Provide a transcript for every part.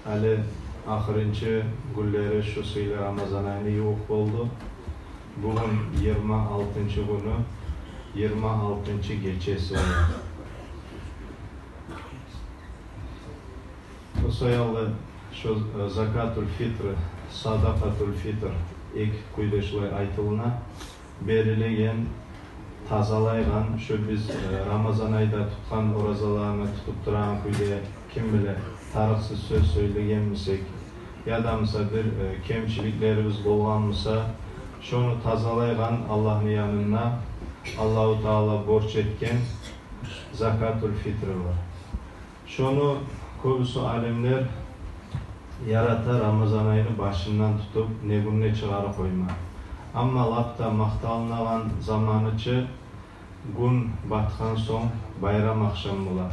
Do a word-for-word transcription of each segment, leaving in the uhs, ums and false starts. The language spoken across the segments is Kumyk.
Гьали ахырынчы гюнлери шу сыйлы Рамазан айны ювукъ болду. Бугюн йигирма алтынчы гюню, йигирма алтынчы гечеси бола. Бу саялы шу, э, закатуль-фитр, садакъатуль-фитр, эки кюйде шулай айтылына, берилеген, тазалайгъан, шу биз, э, Рамазан айда тутгъан оразаланы тутуп турагъан кюйде, ким биле, тарыкъсыз сёз сёйлегенмисек, яда буса бир, э, кемчиликлерибиз болгъанмуса, шону тазалайгъан Аллагьны янында Аллагьу Таала борч этген закатуль-фитр бар. Шону кёбюсю алимлер ярата Рамазан айны башындан тутуп не гюнде чыгъарып къойма. Амма лап да макъталынагъан заманы чы гюн батгъан сонг байрам ахшам бола.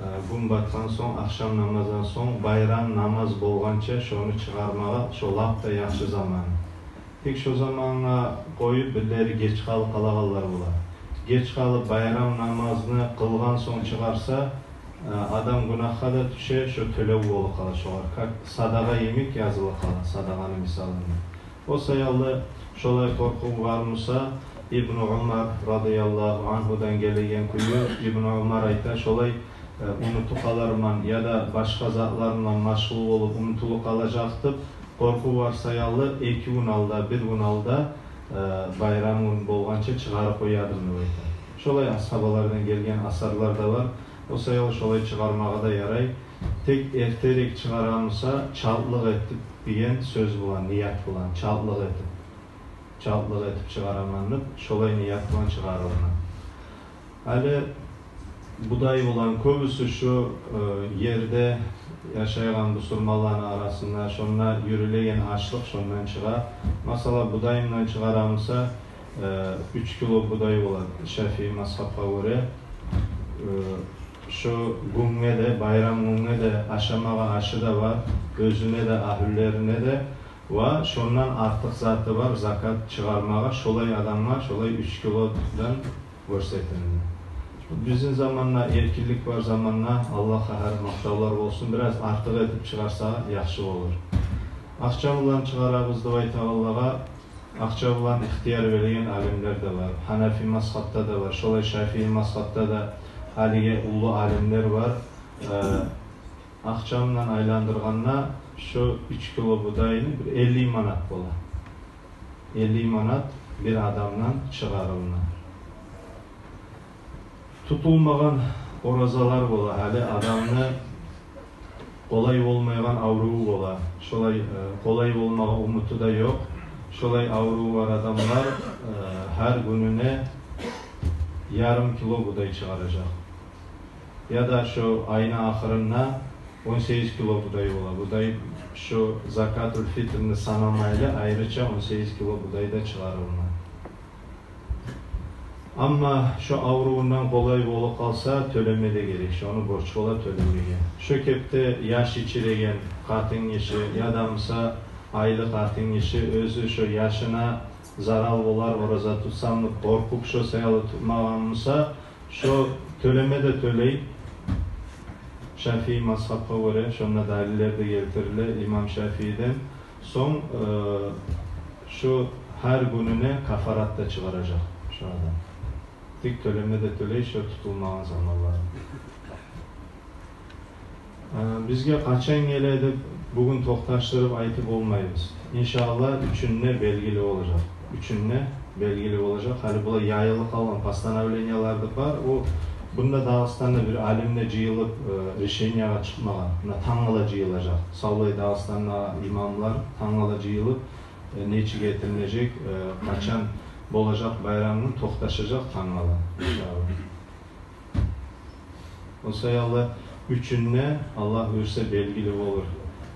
Э, гюн батгъан сонг, ахшам намаздан сонг, байрам намаз болгъанча шону чыгъармагъа шо лап да яхшы заманы. Тек шо замангъа къоюп, бирлери геч къалып къалагъанлар бола. Геч къалып, байрам намазны къылгъан сонг чыгъарса, э, адам гюнагьгъа да тюше, шо тёлев болуп къала шогъар. Как садагъа йимик язылып къала, садагъаны мисалында. О саялы шолай къоркъув бармуса, Ибну Умар радияллагьу ангьудан гелеген кюю, Ибну Умар айта, шолай, э, унутуп къаларман яда башгъа затлар булан машгъул болуп унутулуп къалажакъ деп, къоркъув бар саялы, эки гюн алда, бир гюн алда, э, байрам гюн болгъанча чыгъарып къоядым деп айта. Шолай асгьабалардан гелген асарлар да бар. О саялы шолай чыгъармагъа да ярай. Тек эртерек чыгъарамуса, чалтлыкъ этип деген сёз булан, ният булан, чалтлыкъ этип. Чалтлыкъ этип чыгъараман деп, шолай ният булан чыгъарылына. Гьали будай булан кёбюсю шу, э, ерде яшайгъан бусурманланы арасында, шонда юрюлеген ашлыкъ шондан чыгъа. Масала, будай булан чыгъарамуса, э, уьч кило будай бола Шафии мазгьапгъа гёре. Э, шо гюнге де, байрам гюнге де ашамагъа ашы да бар, оьзюне де, агьлюлерине де. Ва шондан артыкъ заты бар, закат чыгъармагъа, шолай адамгъа шолай уьч килодан гёрсетилди. Бизин заманда эркинлик бар заманда, Аллагьгъа гьар макътавлар болсун, бираз артыкъ этип чыгъарса яхшы болур. Акъча булан чыгъарабыз деп айтагъанлагъа, акъча булан ихтияр берген алимлер де бар. Гьанафи мазгьапда да бар, шолай Шафии мазгьапда да гьалиге уллу алимлер бар. Э, акъча булан айландыргъанда, шо уьч кило будайны бир элли манат бола. Элли манат бир адамдан чыгъарылына. Тутулмагъан оразалар бола, гьали адамны къолай болмайгъан авруву бола. Шолай, э, къолай болмагъа умуту да ёкъ. Шолай авруву бар адамлар, э, гьар гюнюне ярым кило будай чыгъаражакъ. Яда шо айны ахырында он сегиз кило будай бола. Будай шо закатуль-фитрни санамайлы, айрыча он сегиз кило будай да чыгъарылына. Амма шо аврувундан къолай болуп къалса, тёлеме де герек, шону борч бола тёлемеге. Шо кепде яш ичиреген къатын гиши, яда буса айлы къатын гиши, оьзю шо яшына зарал болар ораза тутсам деп къоркъуп, шо саялы тутмагъан буса, шо тёлеме де тёлей. Шафии мазгьапгъа гёре, шонда далиллер де гелтириле имам Шафииден. Сонг, э, шо гьар гюнюне кафарат да чыгъаражакъ шо адам. Тек тёлеме де тёлей шо тутулмагъан заманлар. Э, бизге къачан геле деп бугюн токъташдырып айтып болмайбыз. Иншааллагь, уьчюнде белгили болажакъ. Уьчюнде белгили болажакъ. Гьали булай яйылып къалгъан постановлениялар да бар. О, мунда Дагъыстанда бир алим де жыйылып, э, решениягъа чыкъмагъан. Муна тангала жыйылажакъ. Савлай Дагъыстандагъы имамлар тангала жыйылып, э, нечик этилинежек, э, къачан болажакъ байрам гюн, токъташажакъ тангала, иншааллагь. О саялы уьчюнде, Аллагь буюрса, белгили болур.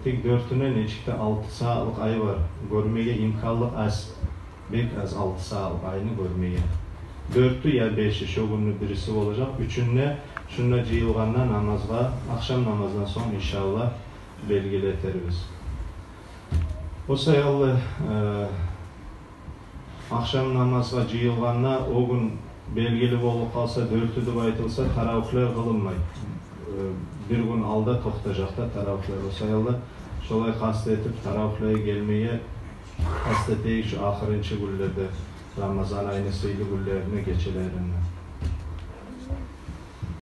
Тек дёртюне нечик де алты сагьатлыкъ ай бар. Гёрмеге имканлыкъ аз. Бек аз алты сагьатлыкъ айны гёрмеге. Дёртю я беши шо гюнню бириси болажакъ. Уьчюнде шунда жыйылгъанда намазгъа, ахшам намаздан сонг, иншааллагь, белгили этербиз. О саялы, э, ахшам намазгъа жыйылгъанда, о гюн белгили болуп къалса, дёртю деп айтылса, таравигьлер къылынмай. Бир гюн алда токътажакъ да таравигьлер. О саялы шолай къаст этип таравигьлеге гелмеге къаст этейик шу ахырынчы гюнлерде, Рамазан айны сыйлы гюнлерини гечелеринде.